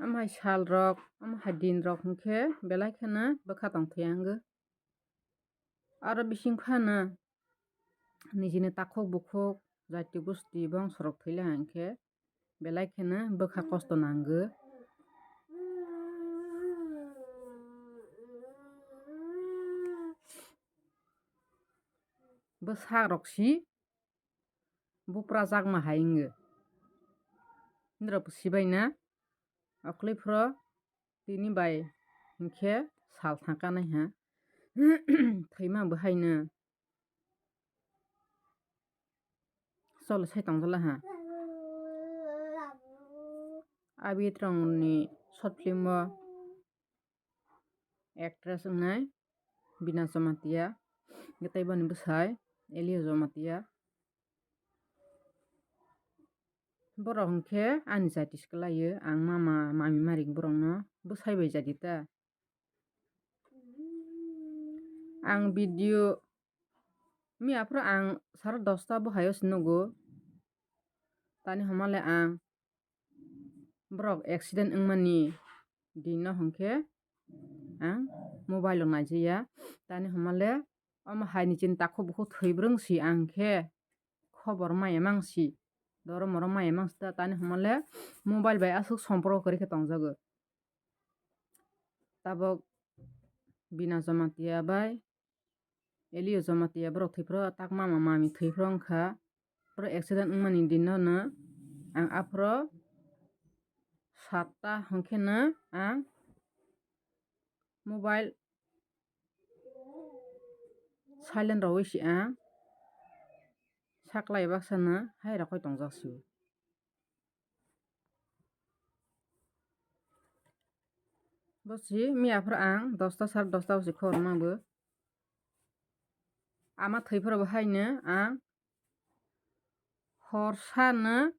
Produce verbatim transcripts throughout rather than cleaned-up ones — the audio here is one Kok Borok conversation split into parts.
Omo hai sal rok, omo hai din rok hinkhe belai kheno bwkha tongthai ang. Aro bising phano nijini takhuk bukhuk jati gusti bongso rok thwile hinkhe belai kheno bwkha kosto nango. Bwsak rok si buprajakma hai wngo. Nirok sibaina oklai phro tini bai hinkhe sal thangkanai ha. Thwima bo haino. Cholo sai tongdolaha. Abi Trongni short film o actress wngnai Bina Jamatia, tei boni bwsai Elia Jamatia. Borok hinkhe ani jati se kwlaio, ang mama mami maring borokno bwsai bai jadi ta. Ang video miya phuru ang sara dosta bo hayo se nugo. Tani hwnmale ang borok accident wngmani dino hwnkhe ang mobile o naijaya. Tani hwnmale omo hai ni chini takhuk bukhuk thwi brwng si ang khe khobor maya mang si, doro moro maya mang si ta. Tani hwnmale mobile bai aswk somporko kwrwi khe tongjago. Tabok Bina Jamatia bai Elio Jamatia borok thwi phro, tak mama mami thwi phro wngkha. Borok accident wngmani dino no ang aphro satta hwnkhe no ang mobile silent rwui si ang saklai baksa no hai rokoi tongjak si. Bo si miya phuru ang dosta sar dosta o si khorokma bo. Ama thwi phuru bo haino ang hor sano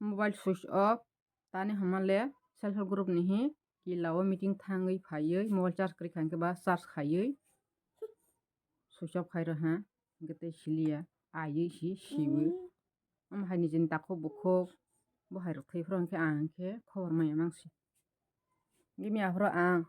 mobile switch off. Tani hwnmale self help group ni hi kila o meeting thangwi phaiwi mobile charge kwrwi kha hwnkhe ba charge khaiwi switch off khai rw ha, hwnkhe tei siliya, aiwi si siwi. Omo hai nijini takhuk bukhuk bo hai rok thwi phuru hwnkhe ang hwnkhe khobor maya mang si. Gimi aphuru ang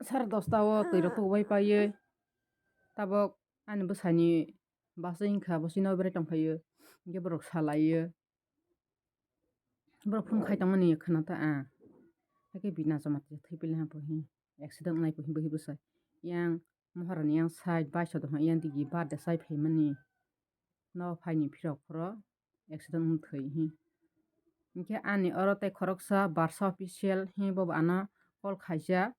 sare dosta o twi rok tububai paiwi tabok ani bwsani bus wngkha, bo chini o berai tongphaiwi, hwnkhe borok salaiwi. Borok phone khai tongmani khna ta ang. Hakhe Bina Jamatia thwi pili ha bo hi accident wngnai bo hi bwsai. Yang Maharani yang side bai sodo ha yang digi birthday chai phaimani. No phaini phirok phoro accident wng thwi hi. Hwnkhe ani oro tei khoroksa Barsa official hi bobo ano call khaijak.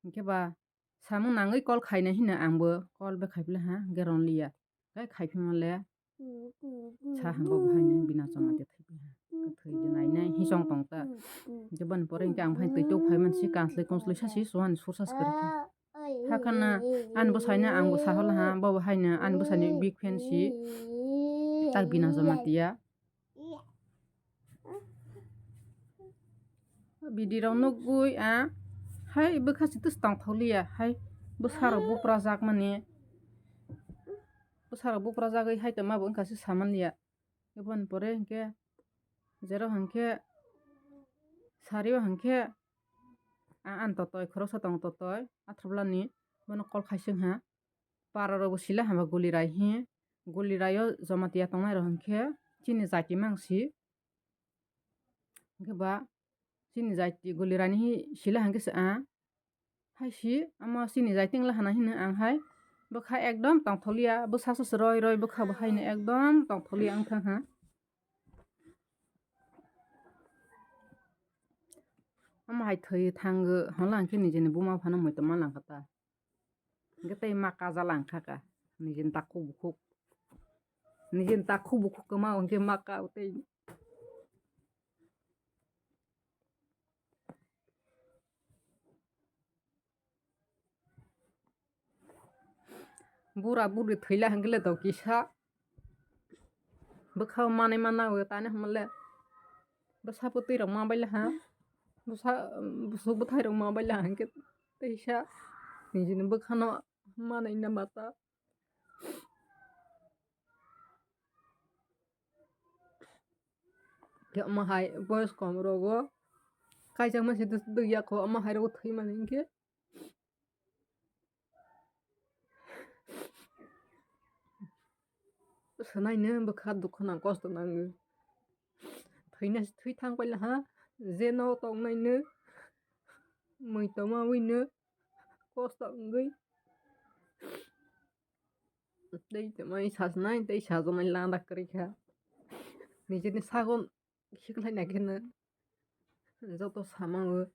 Hwnkhe ba samung nangwi call khainai hino angbo call bai khaipili ha, hwnkhe ronliya. Tei khaipima le sa hwnba bo haino Bina Jamatia thaipi ha. Kwthwi de nainai hisong tong ta. Hwnkhe boni pore hwnkhe ang bo hai twi tok phai mansi kanslwi kunslwi sa si suani sursa swkari kha. Hakhana ani bwsaino ang bo sahola ha, bo bo haino ani bwsani big fan si. Tak Bina Jamatia. Bidi rok nugwi a hai bwkha si tus tongthokliya hai bwsarok buprajakmani. Bwsarok buprajagwi hai tongma bo wngkha se samanliya. Aboni pore hwnkhe jero hwnkhe sario hwnkhe a-, ani totoi khoroksa tongo totoi athroplani bono call khaising ha. Para rok bo sila hwnba guli rai hi, guli rai o Jamatia tongnai rok hwnkhe chini jati mang si. Hwnkhe ba chini jati guli rai ni hi sila hwnkhe se a hai si, omo chini jati wngla hana hino ang hai bwkha ekdom tongthokliya, bwsa se roi roi bwkha bo haino ekdom tongthokliya wngthang ha. Omo hai thwi thango hwnla hwnkhe nijini buma phano muitu ma langkha ta. Hwnkhe tei ma kaja langkha ka. Nijini takhuk bukhuk. Nijini takhuk bukhuk kwma hwnkhe ma ka tei. Bura buri thwila hwnkhe le to kisa. Bwkha manwi ma nawi tani hwnmale. Bwsa bwtwi rok ma baila ha. Bwsa, bwswk bwthai rok ma baila ha hwnkhe teisa. Nijini bwkhano manwi na mata. Khe omo hai boyos kom rogo Kaijakma se dui yakho omo hai rw thwi mani hinkhe. Swnaino bwkha dukhu nang kosto nangwi. Thwina thwi thang paila ha, je no tongnaino mui toma wino kosto wngwi. Tei tongmani sajwnai tei sajwnai lada kwrwi kha. Nijini sagon sikhlai nai kheno joto sama o.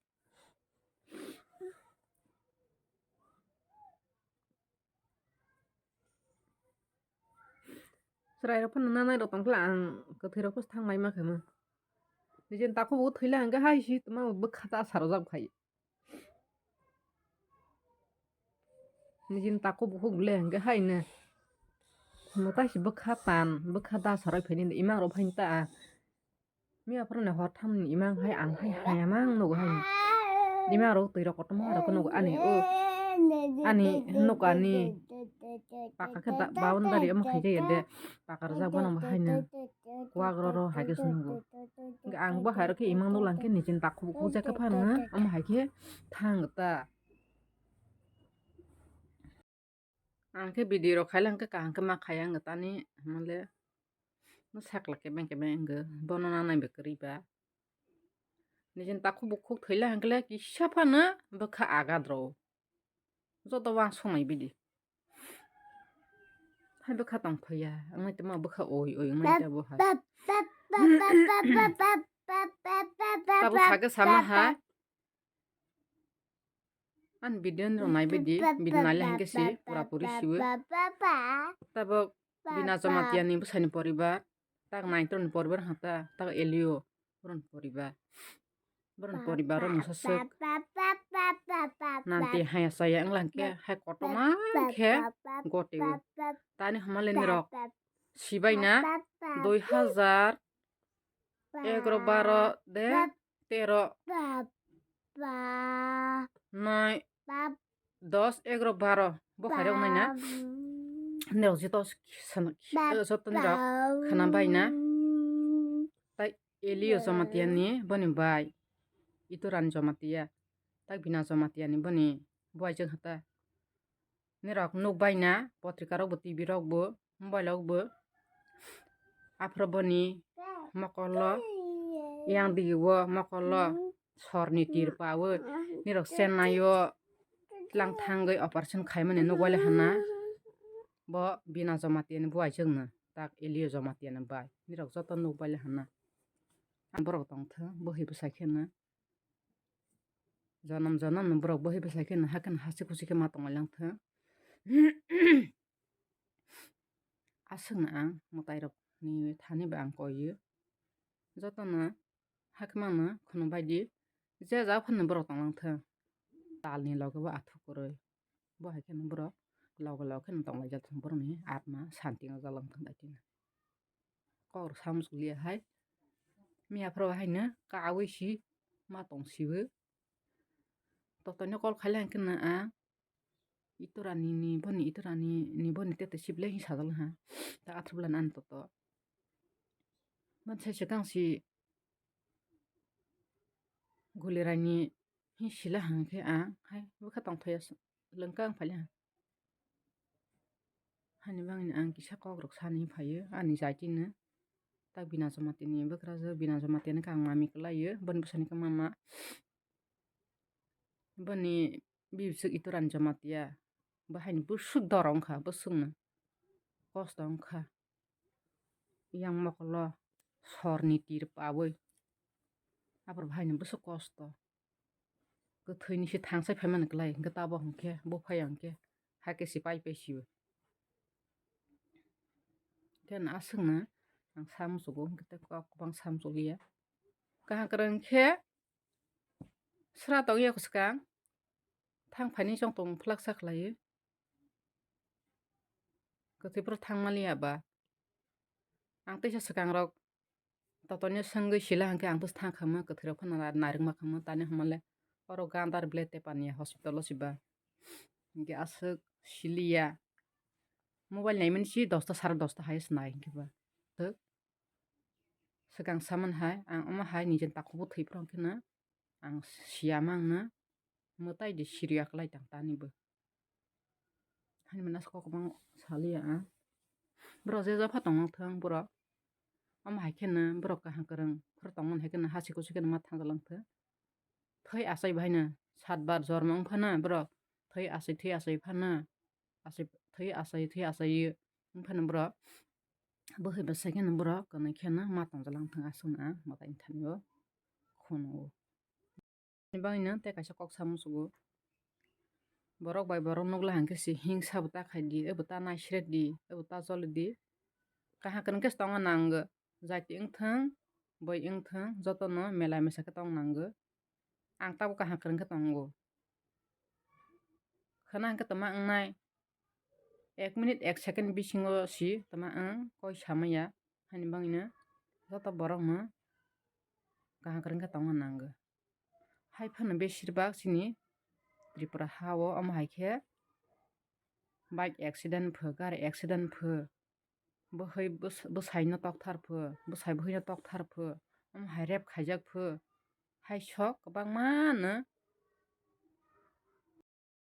Chwrairok phano nanai rok tongkhe ang kwthwirok phano thang mai ma khe mo. Nijini takhuk bo thwila hwnkhe hai si tongma bwkha ta sa rwjak phai. Nijini takhuk bukhuk le hwnkhe hai no. Mwtai si bwkha tan, bwkha da sa rwphai ni imang rok phai ta. Miya phuru ni hor tham ni imang hai ang hai hayamang nugo hai. Imang rok twi rok kotorma rok nugo ani o. Ani nugo ani. Paka khe da-, boundary omo khaijak ya de. Paka rwjak bono bo hai no. Kuwak roro hai khe se nugo. Hwnkhe ang bo hai rok khe imang nuk lang khe nijini takhuk bukhuk jak khe phano omo hai khe thang ta. Ang khe video rok khai lang khe kaham khe ma khai ang tani hwnle. No sakla kebeng kebeng wngkhe bono nanai bai kwrwi ba. Nijini takhuk bukhuk thwila hwnkhe kisa phano bwkha agat rw. Joto wansuknai bidi. Hai bwkha tong thaya, wngwi tongma bwkha oi oi wngwi tabo hai. Tabuk sakhe sama hai. Ani video ni rok nai bidi, video nai le hwnkhe si pura puri siwi. Tabuk Bina Jamatia ni bwsai ni poribar, tak nine ton ni poribar hata, tak Elio. Boroni poribar. Boroni poribar o mungsa swk. Nanti haya saya wnglang khe hai kotorma khe gotio. Tani hwnmale nirok sibai na dui hajar egaro baro de tero noi dos, egaro, baro bo hai rok nai na. Nirok joto sana, joto nirok khana bai na. Tai Elio Jamatia ni boni bai, Iturani Jamatia, tai Bina Jamatia ni boni buai jwng hata. Nirok nuk bai na, potrika rok bo, T V rok bo, mobile rok bo. Aphuru boni mokolo, yang digi o mokolo, sorni tir pawi, nirok Chennai o tlang thangwi operation khaimani nuk bai le hana. Bo Bina Jamatia ni buai jwng no, tak Elio Jamatia ni bai. Nirok joto nuk bai le hana. Ang borok tong thung, bo hai bwsai khe no. Jonom jonom no borok bo hai bwsai khe no, hakhe no hasi khusi khe ma tong lai lang thung. Aswk no ang mwtai rok ni thani ba ang koi o. Joto no hakhe mano khunu bai di. Je ja phano borok tong lang thung. Tal ni loge bo athukurwi. Bo hai kheno borok loge loge kheno tong lai jak thung, borok ni atma santi wngjak lang thung bai tino. Kok rok sa muchuk liya hai. Miya phuru hai no kawi si ma tong sibo. Toto no call khai lang kheno ang. Iturani ni boni, Iturani ni boni tete sibile hi sajak ha. Ta athru bwlani ani toto. Manse swkang si Guliraini hi sila hang khe ang hai bwkha tongthaya lwngkha ang phaile ha. Hani bangni ang kisa kok rok sani phaio ani jaitino. Tak Bina Jamatia ni bwkrajwk, Bina Jamatia ni kang mami kwlaio, boni bwsani khe mama. Boni bibswk Iturani Jamatia. Bo haini bwswk dor wngkha, bwswkno kosto wngkha. Yang mokolo sorni tir pawi. Aphuru bo haini bwswk kosto. Kwthwini se thangsai phaimani kwlai, hwnkhe tabok hwnkhe bo phaiya hwnkhe hakhe se pai pai sio. Khe no aswkno ang sa muchugo, hwnkhe tei kok kwbang sa muchukliya. Kaham kwrwng khe sra tongya swkang thang phaini chongtong phlak sa khlaio. Kwthwi phuru thang maliya ba. Ang teisa swkang rok totoni swngwi sila hwnkhe ang bwswk thang khamu, kwthwi rok phano narwkma khamu, tani hwnmale oro Gandhar Village Tepania hospital o siba. Hwnkhe aswk siliya. Mobile naimani si dosta sare dosta hai se nai hwnkhe ba. Thwk. Swkang saman hai, ang omo hai nijeni takhukbo thwi phuru hwnkhe no. Ang siya mangno mwtai di siriya kwlai tang tani bo. Hani mano kok bang saliya ang. Borok je jopha tongthung borok. Omo hai kheno borok kaham kwrwng phuru tongmani hai kheno hasi kusu kheno ma thangjalang thung. Thwi achai bahaino satbar jormo wng phano borok thwi achai thwi achai phano achai thwi achai thwi achai wng phano borok bwkhwi bwsai kheno borok kwnwi kheno ma tongjalang thung aswkno ang mwtai thani o khunu o. Ni bagwino tei kaisa kok sa muchungo. Borok bai borok nukla hwnkhe se hingsa bo ta khai di, abo ta nai sret di, abo ta choli di. Kaham kwrwng khe se tongna nango. Jati wngthung, boi wngthung, jotono mela misa khe tong nango. Ang tabuk kaham kwrwng khe tongo. Khwna hwnkhe tongma wngnai. Ek minute, ek second bisingo si tongma wng koi samaya. Hani bagwino joto borokno kaham kwrwng khe tongna nango. Hai phano beshirbak chini Tripura ha o omo hai khe bike accident pho, gari accident pho, bwhwi bwsa-, bwsaino tokthar pho, bwsai bwhwino tokthar pho, omo hai rape khaijak pho, hai sok kwbangma no.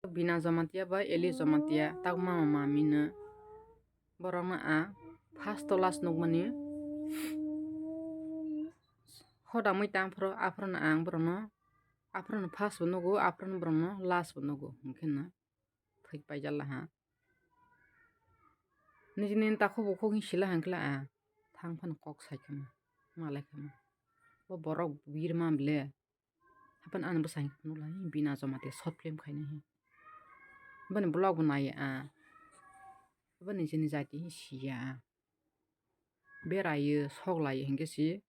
Bina Jamatia bai Eli Jamatia tak mama mamino borokno ang first to last nukmani. Hodamwi tang phuru aphuru no ang borokno aphuru no first bo nugo, aphuru no borokno last bo nugo, hwnkhe no thik paijak laha. Nijini takhuk bukhuk hin sila hwnkhe la ang thang phano kok sai khama, malai khama. Bo borok birma ble. Hapan ani bwsai phunukla hi Bina Jamatia short film khaina hi. Bani vlog bo naiya a. Bani chini jati hi siya a. Beraio, sok laio hinkhe si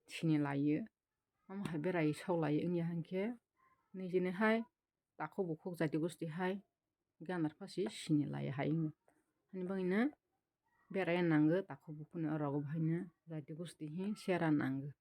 sini laio. Omo hai beraio, sok laio wngya hinkhe nijini hai takhuk bukhuk jati gosti hai gandar pha si sini laio hai wngya. Hani bagwino beraiya nango takhuk bukhukni o rogo bo haino jati gosti hi sera nango.